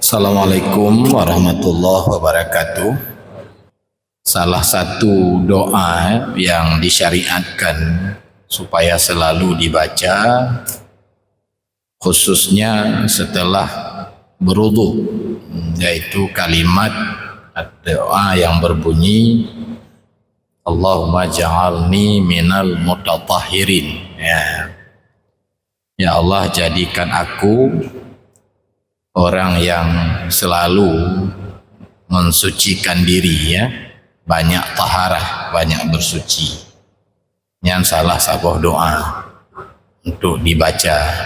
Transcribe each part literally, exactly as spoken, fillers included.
Assalamualaikum warahmatullahi wabarakatuh. Salah satu doa yang disyariatkan supaya selalu dibaca, khususnya setelah berwudu, yaitu kalimat doa yang berbunyi, "Allahumma ja'alni minal mutatahhirin." Ya. Ya Allah, jadikan aku orang yang selalu mensucikan diri, ya. Banyak taharah, banyak bersuci. Nyan salah saboh doa untuk dibaca.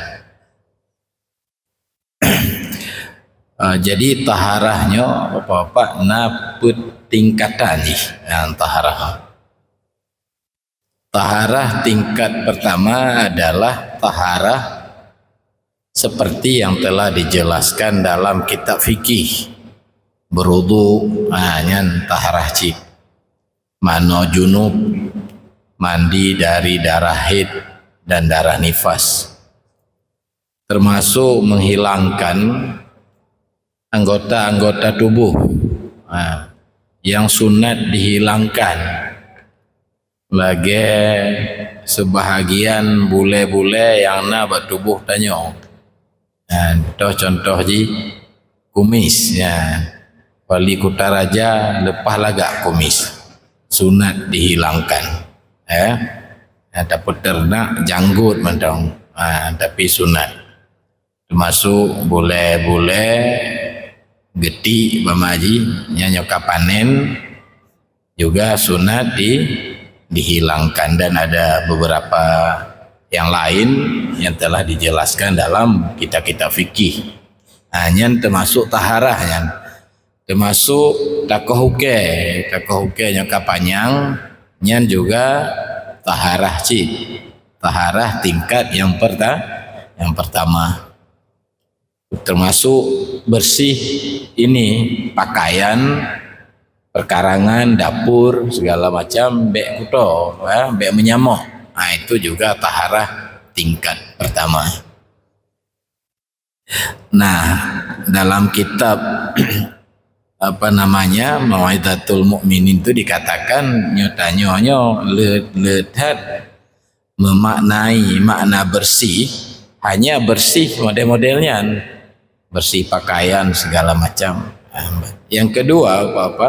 Ah, jadi taharah nyoe, Bapak-bapak, na peutingkatan jih, ah, taharah. Taharah tingkat pertama adalah taharah seperti yang telah dijelaskan dalam kitab fikih. Berwudu, ha, nyan taharah cit. Manoe junub, mandi dari darah haid dan darah nifas. Termasuk menghilangkan anggota-anggota tubuh, ha, yang sunat dihilangkan. Lagèe sebahagian bulèe-bulèe nyang na bak tuboh tanyoe. Ha, toh contoh jih kumis, ya. Wali Kutaraja leupah lagak kumis. Sunat dihilangkan. Ya. Ha, tapeuteurnak janggot mantong. Ha, tapi sunat. Termasuk bulèe-bulèe geuti bak ma jih, nyan nyoe ka panen, juga sunat di-, dihilangkan, dan ada beberapa yang lain yang telah dijelaskan dalam kitab-kitab fikih. Ha, nyan termasuk taharah nyan. Termasuk takoh ukèe, takoh ukèe nyang ka panyang, nyan juga taharah cit. Taharah tingkat yang perta-, yang pertama. Termasuk bersih ini pakaian, perkarangan, dapur, segala macam, bèk kuto, ya, bèk menyamok. Ha, itu juga taharah tingkat pertama. Nah, dalam kitab, apa namanya, Mau'izatul Mukminin tu dikatakan, nyoe tanyoe nyoe le, le that memaknai makna bersih, hanya bersih model-model nyan. Bersih pakaian segala macam. Yang kedua, apa-apa?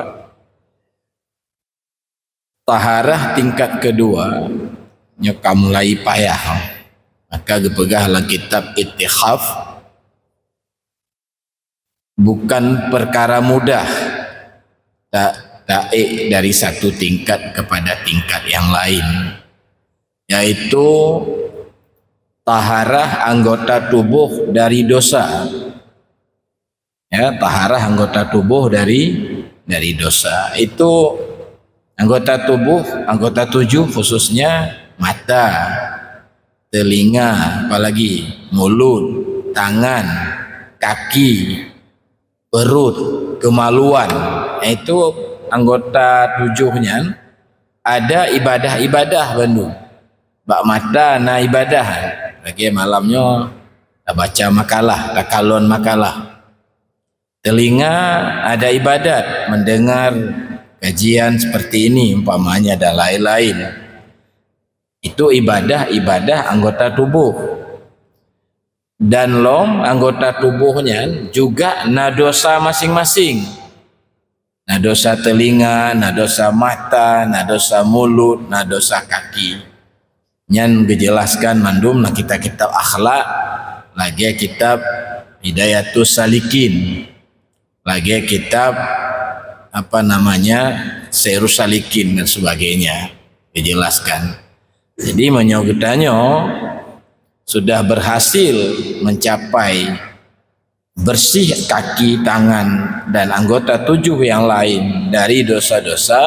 Taharah tingkat kedua, nyoe ka mulai payah. Maka geupeugah lam kitab Itihaf, bukan perkara mudah ta-, taék dari satu tingkat kepada tingkat yang lain, yaitu taharah anggota tubuh dari dosa. Ya, taharah anggota tubuh dari, dari dosa. Itu anggota tubuh, anggota tujuh khususnya mata, telinga, apalagi mulut, tangan, kaki, perut, kemaluan. Itu anggota tujuh nyan ada ibadah-ibadah bandum. Bak mata na ibadah, lagèe malam nyoe tabaca makalah, takalon makalah. Telinga ada ibadat, mendengar kajian seperti ini umpamanya dan lain-lain. Itu ibadah-ibadah anggota tubuh. Dan lom anggota tubuh nyan juga na dosa masing-masing. Na dosa telinga, na dosa mata, na dosa mulut, na dosa kaki. Nyan geujelaskan mandum lam kitab-kitab akhlak, lagèe kitab Hidayatus Salikin, lagèe kitab, apa namanya, Sairus Salikin dan sebagainya, dijelaskan. Jadi, meunyoe geutanyoe sudah berhasil mencapai bersih kaki, tangan, dan anggota tujuh yang lain dari dosa-dosa,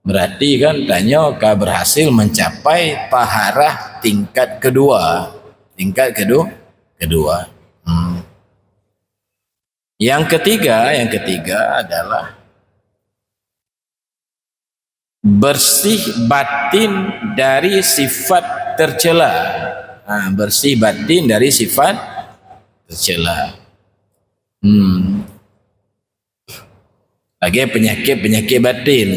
berarti kan tanyoe ka berhasil mencapai taharah tingkat kedua. Tingkat kedu-, kedua. Hmm. Yang ketiga, yang ketiga adalah bersih batin dari sifat tercela. Ha, bersih batin dari sifat tercela. Hmm. Lagée peunyakét-peunyakét batin,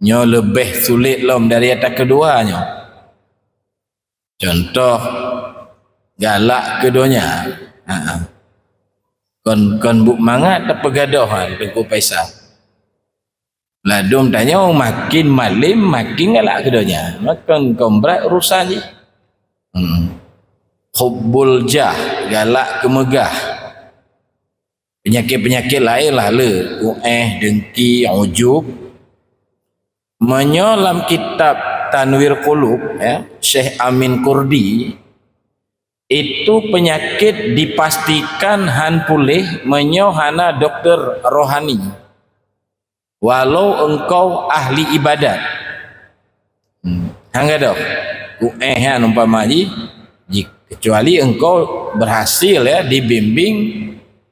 nyoe leubeh sulet lom dari nyang keudua nyoe. Cuntoh, galak keu donya. Ha. Kon, kon buet mangat tapeugadôh, ha, Teungku Faisal. Ladôm tanyoe makin malem, makin galak keu donya. Maka kon brat urusan jih. Hmm. Hubbul jah, galak keu meugah. Peunyakét-peunyakét laén lah le, uéh, dengki, ujub. Meunyoe lam kitab Tanwir Qulub, ya, Syekh Amin Kurdi, itu peunyakét dipastikan han puléh meunyoe hana dokter rohani. Walau engkau ahli ibadat. Hmm. Han gadôh. Uéh nyan umpama jih, ji-, kecuali engkau berhasil, ya, dibimbing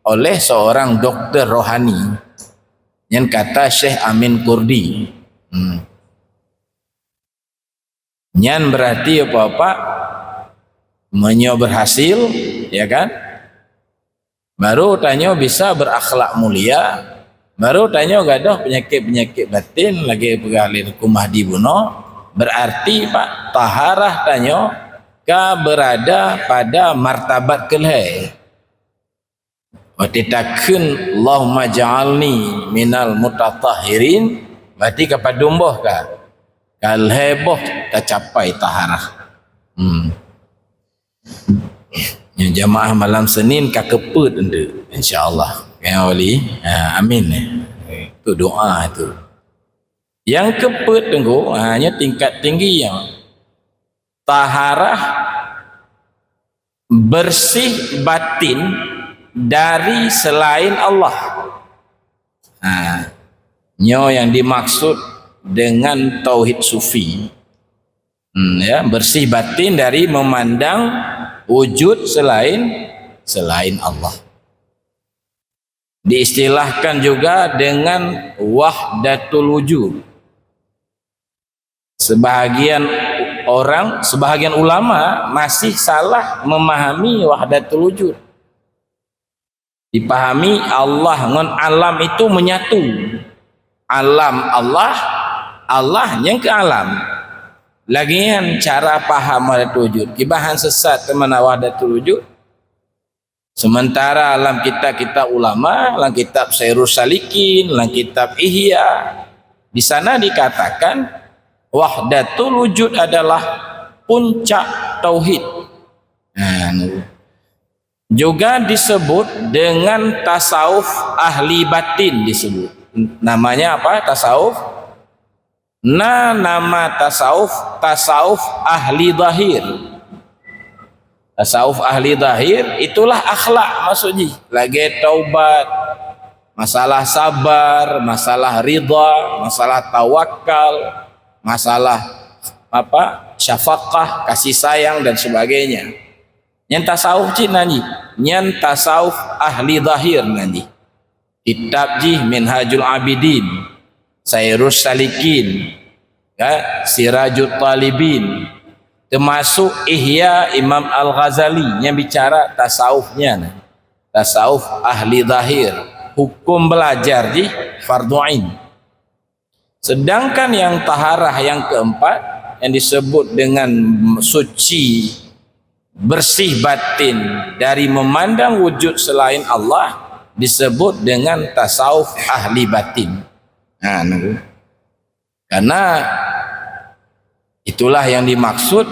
oleh seorang dokter rohani. Nyan kata Syekh Amin Kurdi. Hmm. Nyan berarti apa-apa, meunyoe berhasil, ya kan? Baru tanyoe bisa berakhlak mulia, baru tanyoe gadôh peunyakét-peunyakét batin lagée peugah lé Teungku Mahdi bunoe, berarti, Pak, taharah tanyoe ka berada pada martabat keulhée. Watée takheun, "Allahumma ja'alni minal mutatahhirin," berarti ka padum boh ka? Ka lhée boh tacapai taharah. Hmm. Nyang jamaah malam Senin ka keupeuet enteuk, insya-Allah. Ya wali. Ha, amin. Itu doa itu. Nyang keupeuet Teungku, ha, nyoe tingkat tinggi nyoe. Taharah bersih batin dari selain Allah. Ha, nyoe yang dimaksud dengan tauhid sufi. Hmm, ya, bersih batin dari memandang wujud selain, selain Allah. Diistilahkan juga dengan wahdatul wujud. Sebahagian orang, sebahagian ulama masih salah memahami wahdatul wujud. Dipahami Allah ngon alam itu menyatu. Alam Allah, Allah nyang keu alam. Lagée nyan cara paham wahdatul wujud. Kiban han sesat teuma wahdatul wujud. Sementara lam kitab-kitab ulama, lam kitab Sairus Salikin, lam kitab Ihya, di sana dikatakan wahdatul wujud adalah puncak tauhid. Nah, juga disebut dengan tasawuf ahli batin disebut. Namanya apa? Tasawuf. Na nama tasawuf, tasawuf ahli zahir. Tasawuf ahli zahir itulah akhlak maksud jih. Lagée taubat, masalah sabar, masalah ridha, masalah tawakal, masalah apa? Syafaqah, kasih sayang dan sebagainya. Nyan tasawuf cit nan jih. Nyan tasawuf ahli zahir nan jih. Kitab jih Minhajul Abidin, Sairus Salikin, ya, Sirajut Talibin, termasuk Ihya Imam Al-Ghazali nyang bicara tasawuf nyan. Tasawuf ahli zahir, hukum belajar jih fardu ain. Sedangkan yang taharah yang keempat, yang disebut dengan suci, bersih batin dari memandang wujud selain Allah, disebut dengan tasawuf ahli batin. Nah, nunggu. Karena itulah yang dimaksud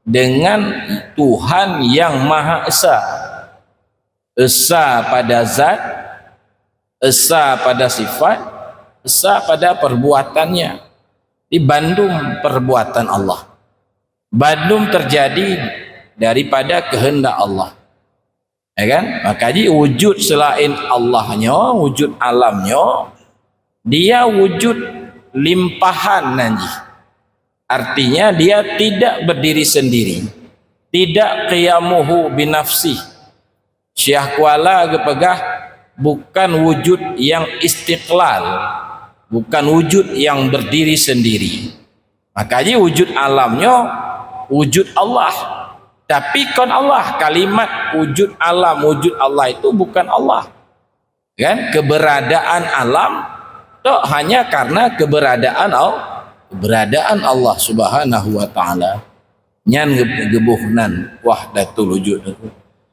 dengan Tuhan yang Maha Esa. Esa pada zat, esa pada sifat, esa pada perbuatannya. Di bandum perbuatan Allah. Bandum terjadi daripada kehendak Allah. Ya kan? Maka ji wujud selain Allah nyoe, wujud alam nyoe, dia wujud limpahan nan jih. Artinya dia tidak berdiri sendiri. Tidak qiyamuhu binafsih. Syiah Kuala geupeugah bukan wujud yang istiqlal, bukan wujud yang berdiri sendiri. Maka ji wujud alam nyoe wujud Allah. Tapi kon Allah, kalimat wujud alam, wujud Allah itu bukan Allah. Kan? Keberadaan alam tok hanya karena keberadaan Allah, keberadaan Allah Subhanahu wa Ta'ala. Nyan ge-, geuboh nan wahdatul wujud tu.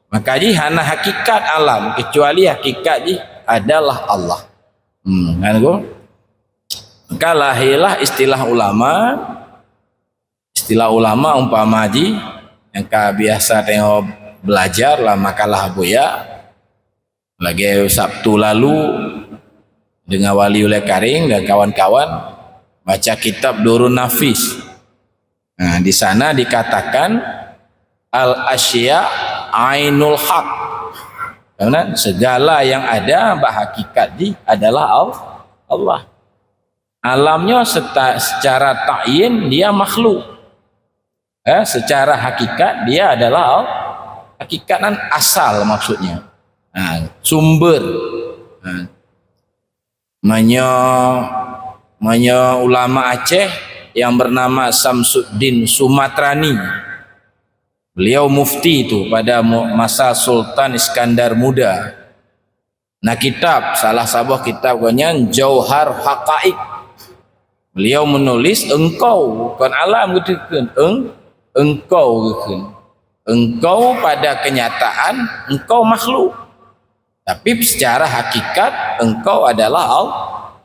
Maka jih hana hakikat alam, kecuali hakikat jih adalah Allah. Hmm, kan tu? Maka lahirlah istilah ulama, istilah ulama umpama jih nyang ka biasa tanyoe belajar lam makalah Abuya, lagée Sabtu lalu, dengan Wali Ulée Karing dan kawan-kawan baca kitab Durun Nafis. Nah, di sana dikatakan al-asya ainul haq. Karena segala yang ada bak hakikat jih adalah Al-, Allah. Alam nyoe seta-, secara ta'yin dia makhluk. Eh, secara hakikat dia adalah Al-, hakikat nan asal maksudnya. Ha, sumber. Ha. Meunyoe, meunyoe ulama Aceh yang bernama Samsuddin Sumatrani, beliau mufti tu pada mu-, masa Sultan Iskandar Muda. Na kitab, salah saboh kitab gobnyan Jauhar Haqaiq. Beliau menulis engkau, kon alam geukheun, eng-, engkau geukheun. Engkau pada kenyataan engkau makhluk. Tapi secara hakikat engkau adalah Al-,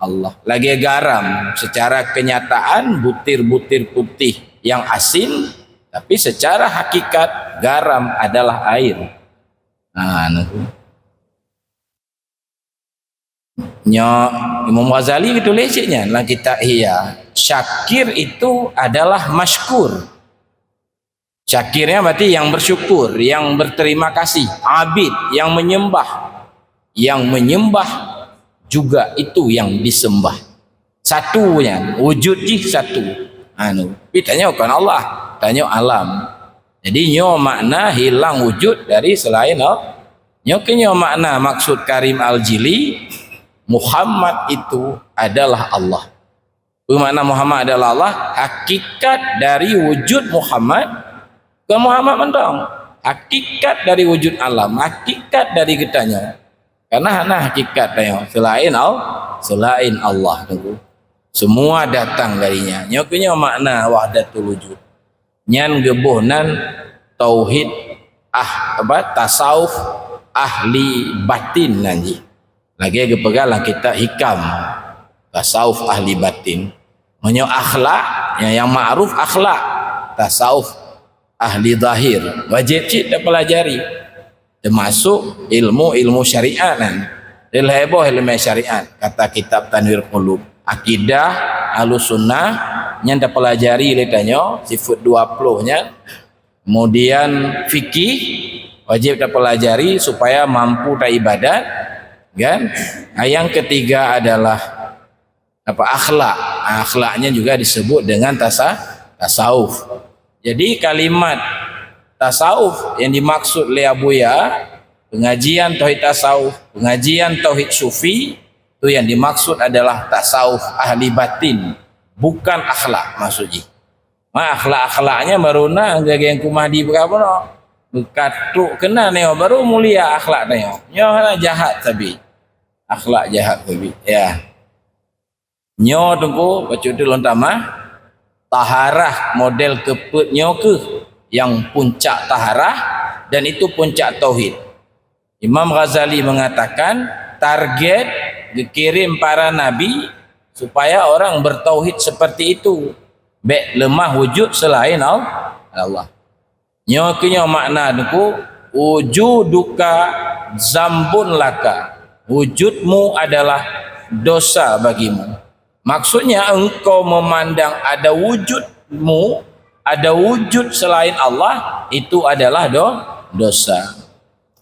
Allah. Lagée garam, secara kenyataan butir-butir putih yang asin, tapi secara hakikat garam adalah air. Ha, nah tu. Nyoe Imam Ghazali geutuléh cit nyan lam kitab Ihya. Syakir itu adalah masykur. Syakirnya berarti yang bersyukur, yang berterima kasih. Abid, yang menyembah. Yang menyembah juga itu yang disembah. Satu nyan, wujud jih satu. Anu, tapi tanyoe kon Allah, tanyoe alam. Jadi nyoe makna hilang wujud dari selain Allah. Nyoe keuh nyoe makna maksud Karim Al-Jili, Muhammad itu adalah Allah. Peue makna Muhammad adalah Allah? Hakikat dari wujud Muhammad, bukan Muhammad mantong. Hakikat dari wujud alam, hakikat dari geutanyoe. Karena hana hakikat tanyoe selain Al-, selain Allah tu. Semua datang darinya. Nyoe keuh nyoe makna wahdatul wujud. Nyan geuboh nan tauhid ah-, apa, tasawuf ahli batin nan jih. Lagée geupeugah lam kitab Hikam, tasawuf ahli batin. Meunyoe akhlak, nyang, nyang ma'ruf akhlak, tasawuf ahli zahir. Wajéb cit tapelajari. Teumasuk ilmu-ilmu syariat nyan. Dilhée boh ilmu syariat, kata kitab Tanwir Qulub. Akidah Ahlussunnah nyan tapelajari lé tanyoe, sifeuet dua ploh nyan. Kemudian fikih wajéb tapelajari supaya mampu taibadat, kan? Yang ketiga adalah apa, akhlak. Akhlaknya juga disebut dengan tasa-, tasawuf. Jadi kalimat tasawuf yang dimaksud lé Abuya, pengajian tauhid tasawuf, pengajian tauhid sufi, tu yang dimaksud adalah tasawuf ahli batin, bukan akhlak maksud jih. Ma akhlak-akhlaknya baru na gageng kumah di peugah bunoe. Beukatrok keunan nyoe baru mulia akhlak tanyoe. Nyoe hana jahat sabe. Akhlak jahat sabe. Ya. Nyoe Teungku, bacut lôn tamah, taharah model keupeuet nyoe keuh nyang puncak taharah dan itu puncak tauhid. Imam Ghazali mengatakan, target geukirém para nabi supaya orang bertauhid seperti itu. Bék leumah wujud selain Al-, Allah. Nyoe keuh nyoe makna Teungku, wujuduka zambun laka. Wujudmu adalah dosa bagimu. Maksudnya, engkau memandang ada wujudmu, ada wujud selain Allah, itu adalah do-, dosa.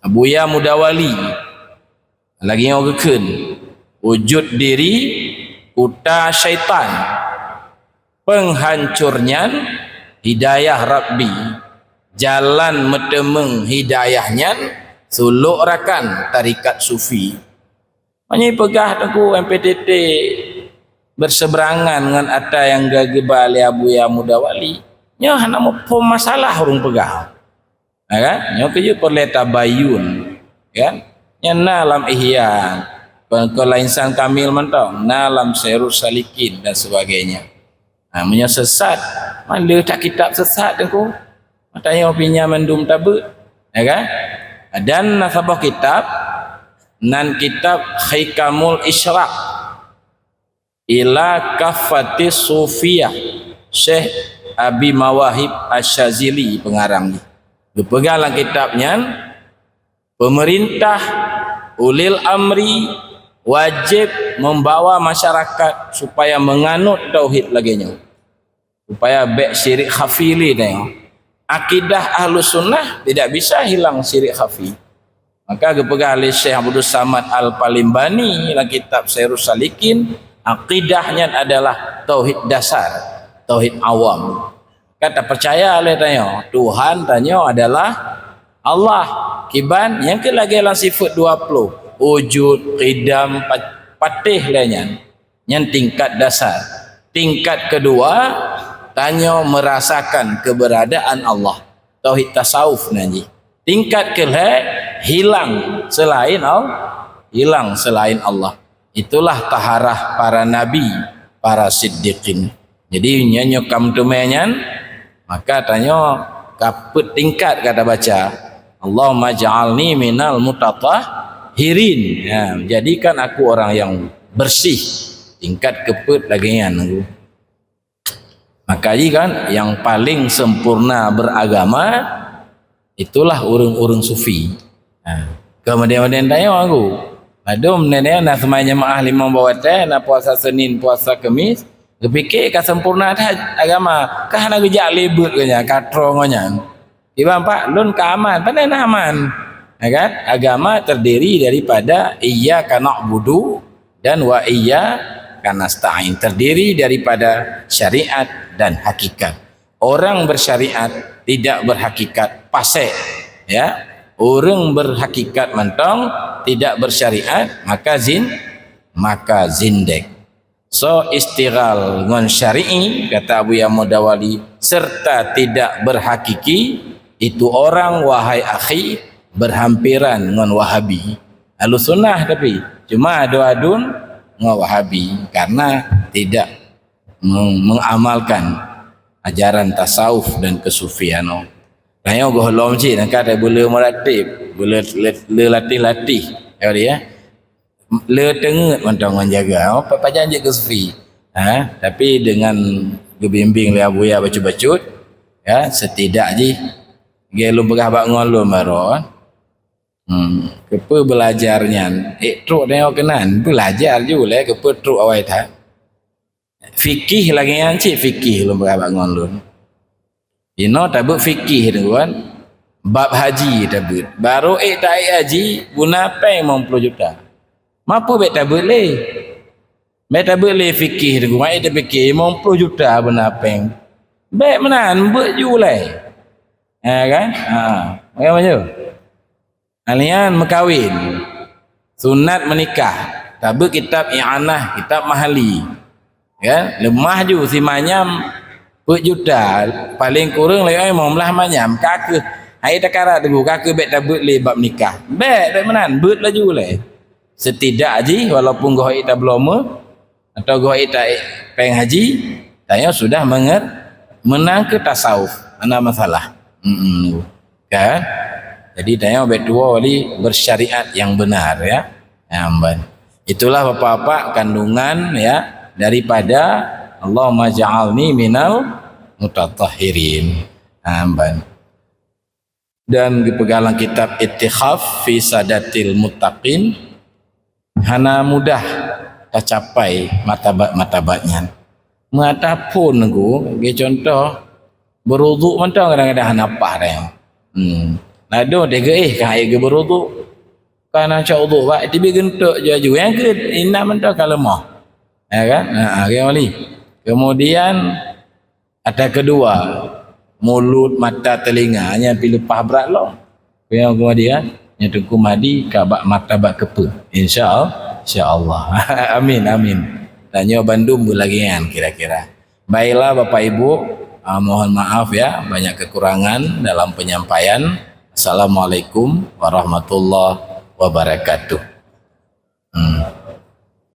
Abuya Mudawali lagée nyoe geukheun, wujud diri kuta syaitan. Penghancur nyan hidayah Rabbi. Jalan meuteumeung hidayah nyan sulok rakan tarikat sufi. Meunyoe peugah Teungku M P T T berseberangan ngon ata nyang geubah lé Abuya Mudawali, nyoe hana muphom masalah ureuëng peugah. Ha, kan? Nyoe keuh jeuet peureulée tabayun, kan? Nyan na lam Ihya, bukan insan kamil mantong, na lam Sairus Salikin dan sebagainya. Ha, meunyoe sesat, man le that kitab sesat teungku. Maka nyoe pih nyan mandum tabeuet, ya kan? Dan na saboh kitab, nan kitab Hikamul Isyraq ila Kaffatis Sufiyah, Syekh Abi Mawahib Asy-Syazili pengarang jih. Geupeugah lam kitab nyan, pemerintah, ulil amri, wajéb membawa masyarakat supaya menganut tauhid lagée nyoe. Supaya bék syirik khafi lé nyoe. Akidah Ahlus Sunnah tidak bisa hilang syirik khafi. Maka geupeugah lé Syekh Abdus Samad Al-Palimbani lam kitab Sairus Salikin, akidah nyan adalah tauhid dasar, tauhid awam. Ka tapeucaya lé tanyoe, Tuhan tanyoe adalah Allah. Kiban, nyang keu lagée lam sifeut dua ploh, wujud, qidam, pat-, patéh lé nyan. Nyan tingkat dasar. Tingkat kedua, tanyoe merasakan keberadaan Allah. Tauhid tasawuf nan jih. Tingkat keulhée, hilang selain Allah. Hilang selain Allah. Itulah taharah para nabi, para siddiqin. Jadi, nyoe nyoe kam teumé nyan, maka tanyoe ka peuet tingkat ka tabaca, "Allahumma ja'alni minal mutatahhirin." Ya, jadikan aku orang yang bersih. Tingkat keupeuet lagée nyan. Maka jih kan, yang paling sempurna beragama, itulah ureuëng-ureuëng sufi. Ha. Kemudian-kemudian tanyoe aku. Ladom nenek na seumai jamaah limong bawah teh, na puasa Senin, puasa Kemis, geupiké ka sempurna that agama. Ka hana geujak lé beuet keu nyan, ka troe ngon nyan. Iban pak lôn ka aman, padahai na aman. Ya kan? Agama terdiri daripada iyyaka na'budu dan wa iyyaka nasta'in. Terdiri daripada syariat dan hakikat. Orang bersyariat tidak berhakikat, pasek, ya. Orang berhakikat mantong tidak bersyariat, maka zin, maka zindek. So istighal ngon syari'i, kata Abuya Mudawali, serta tidak berhakiki, itu orang, wahai akhi, berhampiran ngon Wahabi. Ahlus Sunnah tapi cuma adu-adun ngon Wahabi karena tidak meng-, mengamalkan ajaran tasawuf dan kesufian. Tanyoe gohlom cit, nyang ka beule meuratéb, beule le-, le latih-latih, ya, dia. Le teungeut mantong ngon jaga. Oh, pa-, pajan jeuet keu sufi. Ha, tapi dengan geubimbing lé Abuya bacut-bacut, ya, setidak jih, lagée lôn peugah bak ngon lôn baroe. Hmm, keupeue belajar nyan? Ék trok tanyoe keunan, belajar ju lé keupeue trok awai that. Fikih lagée nyan cit fikih lôn peugah bak ngon lôn. Inoe tabeuet fikih tu kan. Bab haji tabeuet. Baru ék taék haji, guna péng limong ploh juta. Mapeue bék tabeuet lé? Bék tabeuet lé fikih tu, mai tapikir limong ploh juta beuna péng. Bék meunan, beuet ju lé. Ya kan? Ha, bagaimana tu? Alian meukawen, sunat meunikah, tabeuet kitab i'anah, kitab mahali. Ya, leumah ju simanyam peuet juta, paléng kureueng lagée limong blaih manyam, ka keuh, hai takarat teungku, ka keuh bék tabeuet lé bab nikah. Bék, bék meunan, beuet laju lé. Setidak jih, walaupun goh ék tabloe meu, atau goh ék taék péng haji, tanyoe sudah menger-, meunan keu tasawuf, hana masalah. Mm-mm. Kan? Jadi tanyoe bék tuwoe wali bersyariat yang benar, ya. Amban. Itulah bapak-bapak kandungan, ya, daripada Allahumma ja'alni minal mutatahhirin. Amban. Dan geupeugah lam kitab Ittikhaf fi Sadatil Muttaqin, hana mudah tacapai martabat-martabat nyan. Meunataphon nunggu, lagée contoh, beuruduk mantong kadang-kadang hana paih dah. Hmm. Ladom teuh geuéh ka hai geubeuruduk. Ka na cok uduk bak, tibi geuntok ju-aju. Nyang keu inan mantong ka leumoh. Ya kan? Ha, ha, lagée nyan. Kemudian, ata keudua, mulut, mata, telinga, nyan pih leupah brat lom. Nyang keumudian, nyan Teungku Mahdi ka bak martabat keupeuet. Insya Allah, insya Allah. Amin, amin. Dan nyoe bandum beulagian kira-kira. Baiklah Bapak Ibu, ah, mohon maaf ya, banyak kekurangan dalam penyampaian. Assalamualaikum warahmatullahi wabarakatuh. Hmm.